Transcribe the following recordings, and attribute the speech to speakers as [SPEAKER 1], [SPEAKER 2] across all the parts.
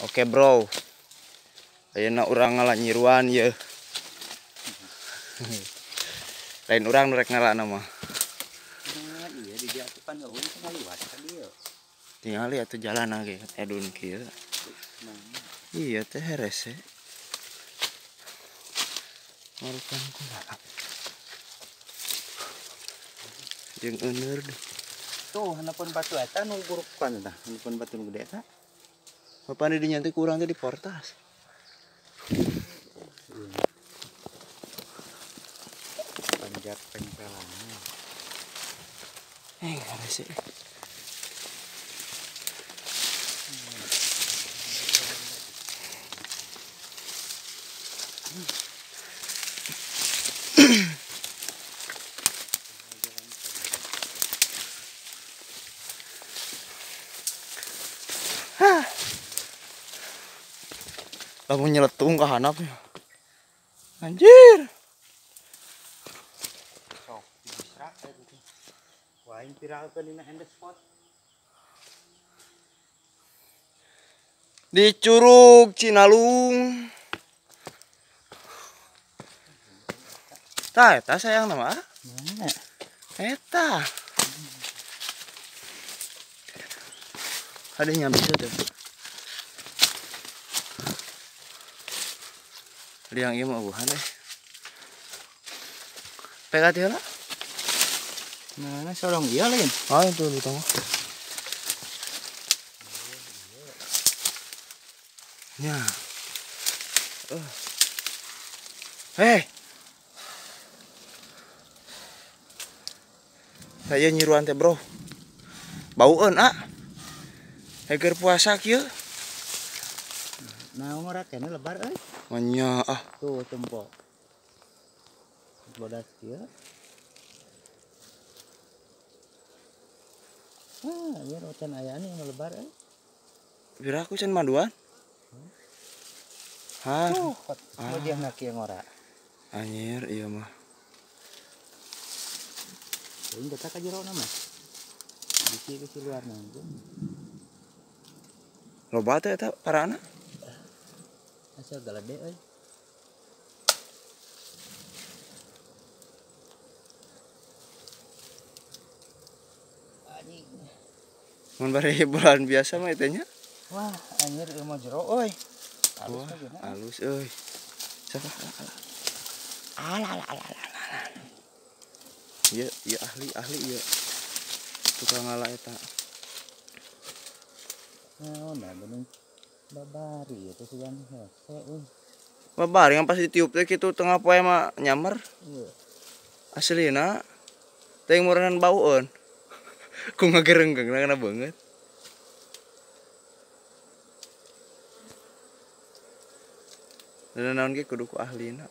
[SPEAKER 1] Oke bro, ayeuna urang ngala nyiruan ye. Lain urang nu rek ngalana mah.
[SPEAKER 2] Iya di dia atuh pan eueuh ngaliwat ka dieu.
[SPEAKER 1] Tingali atuh jalan ge edun kieu. Iya teh herese. Marukan kumaha. Jeung euneur deh.
[SPEAKER 2] Tuh handapeun batu eta nu gurukan tah, handapeun batu nu gede eta.
[SPEAKER 1] Bapak di nyantai kurang teh di portas.
[SPEAKER 2] Panjat pengpelannya.
[SPEAKER 1] Harus sih. Lamun nyeletung ke hanap ya. Anjir.
[SPEAKER 2] Sok dibisrak kayak gitu. Wah, ini viralkeun dina end spot.
[SPEAKER 1] Di Curug Cinalung. Tah eta sayang nama.
[SPEAKER 2] Mana?
[SPEAKER 1] Eta. Ada yang bisa tuh. Liang ieu mah eueuhan euy. PKT heula.
[SPEAKER 2] Mana sorong ieu lain?
[SPEAKER 1] Ah itu di tengah. Nya. Hei. Saya nyiruan teh, Bro. Baueun, ah. Heger puasa kieu.
[SPEAKER 2] Nah, ngora kene lebar euy.
[SPEAKER 1] Manya ah.
[SPEAKER 2] Tuh tempo. Bodas kieu. Ah, ieu rotan aya nih nu lebar euy.
[SPEAKER 1] Bira aku can maduan. Hah.
[SPEAKER 2] Tuh, wajahna kieu ngora.
[SPEAKER 1] Anjir, iya mah.
[SPEAKER 2] Teuing teh ka jero mah. Bisi-bisi luar nanggung.
[SPEAKER 1] Loba teh eta parana.
[SPEAKER 2] Asal galede euy. Anjing.
[SPEAKER 1] Mun bari bulan biasa mah eta nya.
[SPEAKER 2] Wah, anjir ieu mah jero euy. Alus mah geuna.
[SPEAKER 1] Alus euy. Sok ala. Ala ala ala ala. Ieu ieu ahli-ahli ieu. Tukang ngala eta.
[SPEAKER 2] Naon nah bener. Babari itu sih kan hese euy.
[SPEAKER 1] Babari yang pas ditiup teh kitu tengah poe mah nyamer.
[SPEAKER 2] Iya.
[SPEAKER 1] Aslina teh meureunnan baueun. Ku ngagerenggeng kana beungeut. Dan naon ge kudu ku ahlina.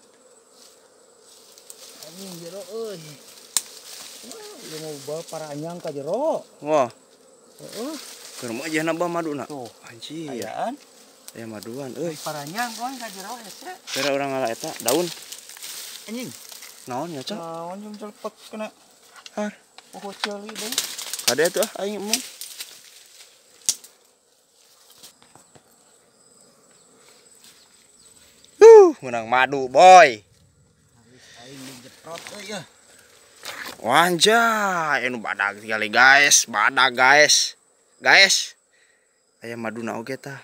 [SPEAKER 2] Anjing jero euy. Wah, ieu mau bawa paranyang ka jero.
[SPEAKER 1] Wah.
[SPEAKER 2] Heeh.
[SPEAKER 1] Keur mah aja nambah maduna.
[SPEAKER 2] Tuh,
[SPEAKER 1] anjir.
[SPEAKER 2] Ayaan.
[SPEAKER 1] Aya maduan euy.
[SPEAKER 2] Paranyang euy ka jero hese.
[SPEAKER 1] Kira urang ngala eta daun.
[SPEAKER 2] Anjing.
[SPEAKER 1] Naon ya, Cok?
[SPEAKER 2] Naon jeung celepet kena.
[SPEAKER 1] Har.
[SPEAKER 2] Oh, ceuli deui.
[SPEAKER 1] Kade atuh ah aing emung. Menang madu, boy.
[SPEAKER 2] Aing dijeprot euy ya.
[SPEAKER 1] Wanjay, anu badag sekali guys, badag guys. Guys. Aya maduna oge tah.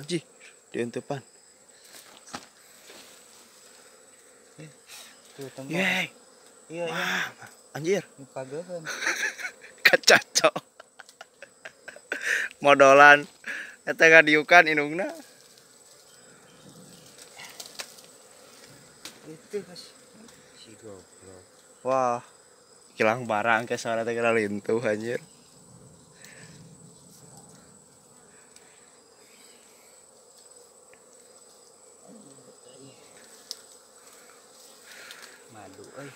[SPEAKER 1] Anjih, dientepan.
[SPEAKER 2] Tuh tempat.
[SPEAKER 1] Yeay.
[SPEAKER 2] Iya, iya.
[SPEAKER 1] Anjir.
[SPEAKER 2] Pageuheun.
[SPEAKER 1] Kacacok. Modolan eta ngadiukan indungna.
[SPEAKER 2] Itu Mas. Si goblok.
[SPEAKER 1] Wah. Kilang barang ke suara teh kira lintuh anjir.
[SPEAKER 2] Madu euy.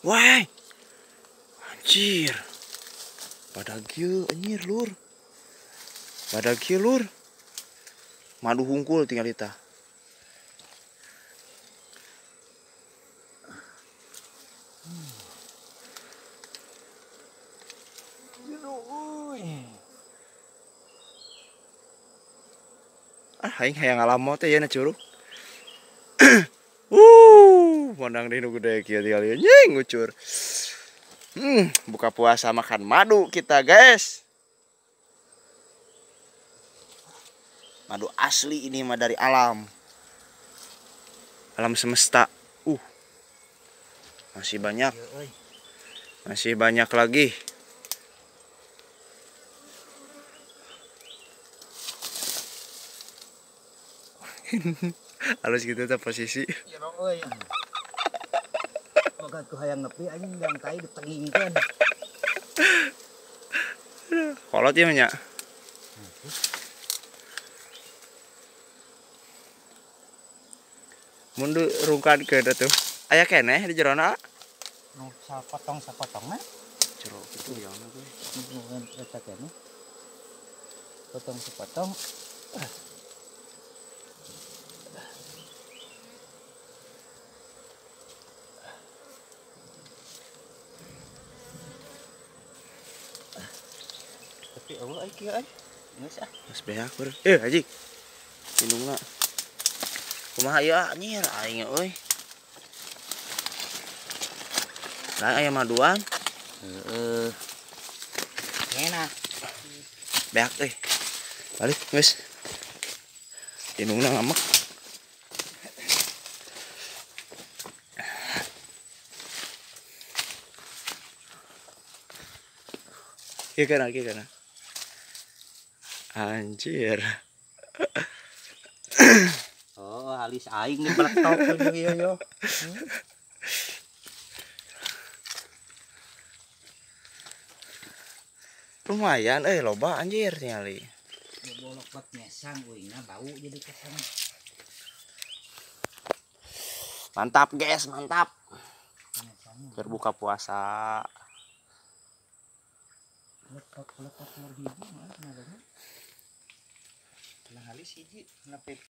[SPEAKER 1] Wah. Anjir. Badag ieu anjir lur. Badag ieu lur. Madu hungkul tinggal eta. Ah, aing hayang ngalamo teh yeuna curug. Mondang deui nu gede kieu tinggal nying ngucur. Buka puasa makan madu kita, guys. Madu asli ini mah dari alam. Alam semesta. Masih banyak. Masih banyak lagi. Halus gitu tuh posisi.
[SPEAKER 2] Moga tuh hayang nepi anjing yang tai ditengingkeun.
[SPEAKER 1] Kolot ieu nya. Mundur rungkad ke tuh. Aya keneh di jerona.
[SPEAKER 2] Nu sapotong-sapotongna.
[SPEAKER 1] Jero kitu jerona gue.
[SPEAKER 2] Bukan eta keneh. Potong sepotong. Tapi eueuh ai kieu ai. Geus ah.
[SPEAKER 1] Geus beak beureum. Haji. Minumna. Kumaha ieu anjir aing euy. Lah aya maduan.
[SPEAKER 2] Heeh. Enak.
[SPEAKER 1] Beak euy. Balik geus. Indungna ngamek. Kieu kana, kieu kana. Anjir.
[SPEAKER 2] Oh, alis aing nih beletok ieu yo.
[SPEAKER 1] Lumayan loba anjir tingali.
[SPEAKER 2] Bolok buat nyesang uingna bau jadi kesana.
[SPEAKER 1] Mantap guys, mantap. Berbuka puasa.
[SPEAKER 2] Letok-letok nomor hiji mah nadanya. Lah halis hiji nepi